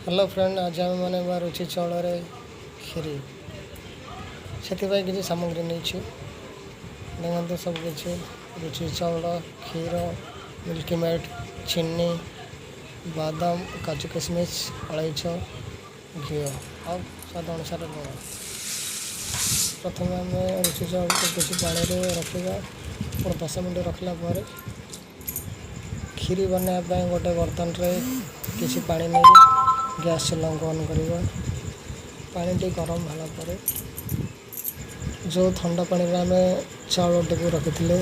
Hello friend, ଆଜି ଆମେ ବନେଇବା ରୁଚି ଚାଉଳରେ କ୍ଷୀରି। ସେଥିପାଇଁ କିଛି ସାମଗ୍ରୀ ନେଇଛି। ଦେଖନ୍ତୁ, ସବୁ କିଛି ରୁଚି ଚାଉଳ, କ୍ଷୀର, ମିଲ୍କି ମେଡ଼୍, ଚିନି, ବାଦାମ, କାଜୁ କିସମିସ୍, ଅଳେଇଚ, ଘିଅ ଆଉ ସ୍ୱାଦ ଅନୁସାରେ ଲୁଣ। ପ୍ରଥମେ ଆମେ ରୁଚି ଚାଉଳକୁ କିଛି ପାଣିରେ ରଖିବା। ପୁଣି 10 ମିନିଟ୍ ରଖିଲା ପରେ କ୍ଷୀରି ବନାଇବା ପାଇଁ ଗୋଟେ ବର୍ତ୍ତନରେ କିଛି ପାଣି ନେଇ ଗ୍ୟାସ୍ ଚୁଲାକୁ ଅନ୍ କରିବା। ପାଣିଟି ଗରମ ହେଲା ପରେ ଯେଉଁ ଥଣ୍ଡା ପାଣିରେ ଆମେ ଚାଉଳଟିକୁ ରଖିଥିଲେ,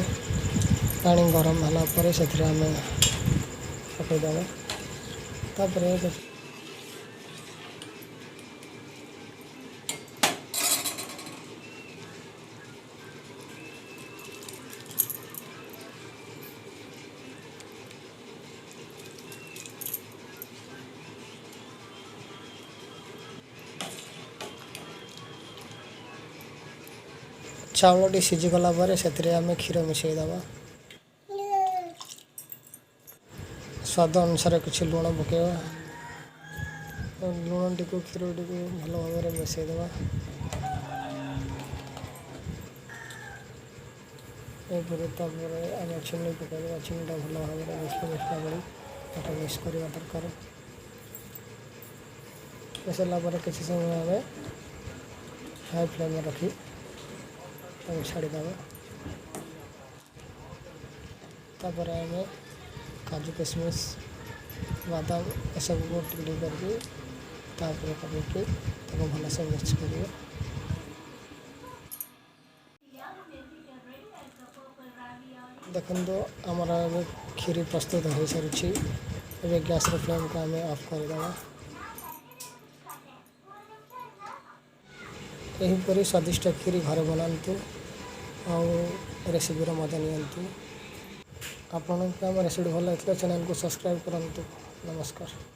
ପାଣି ଗରମ ହେଲା ପରେ ସେଥିରେ ଆମେ ପକାଇଦେବା। ତାପରେ ଚାଉଳଟି ସିଝିଗଲା ପରେ ସେଥିରେ ଆମେ କ୍ଷୀର ମିଶାଇ ଦେବା। ସ୍ୱାଦ ଅନୁସାରେ କିଛି ଲୁଣ ପକାଇବା। ଲୁଣଟିକୁ, କ୍ଷୀରଟିକୁ ଭଲ ଭାବରେ ମିଶାଇ ଦେବା। ଏପରି ତାପରେ ଆମେ ଚିନି ପକାଇଦେବା। ଚିନିଟା ଭଲ ଭାବରେ ମିଶିଲା ଭଳି ତାକୁ ମିକ୍ସ କରିବା ଦରକାର। ମିଶାଇଲା ପରେ କିଛି ସମୟ ଆମେ ହାଇ ଫ୍ଲେମ୍ରେ ରଖି ତାକୁ ଛାଡ଼ିଦେବା। ତାପରେ ଆମେ କାଜୁ କିସମିସ୍, ବାଦାମ ଏସବୁକୁ ଟିକେ ଟିକେ କରିକି ତାପରେ ପକାଇକି ତାକୁ ଭଲସେ ମିକ୍ସ କରିବା। ଦେଖନ୍ତୁ, ଆମର ଏବେ କ୍ଷୀରି ପ୍ରସ୍ତୁତ ହୋଇସାରିଛି। ଏବେ ଗ୍ୟାସ୍ର ଫ୍ଲେମ୍କୁ ଆମେ ଅଫ୍ କରିଦେବା। ଏହିପରି ସ୍ୱାଦିଷ୍ଟ କ୍ଷୀରି ଘରେ ବନାନ୍ତୁ ଆଉ ରେସିପିର ମଜା ନିଅନ୍ତୁ। ଆପଣଙ୍କୁ ଆମ ରେସିପି ଭଲ ଲାଗିଥିଲେ ଚ୍ୟାନେଲକୁ ସବସ୍କ୍ରାଇବ୍ କରନ୍ତୁ। ନମସ୍କାର।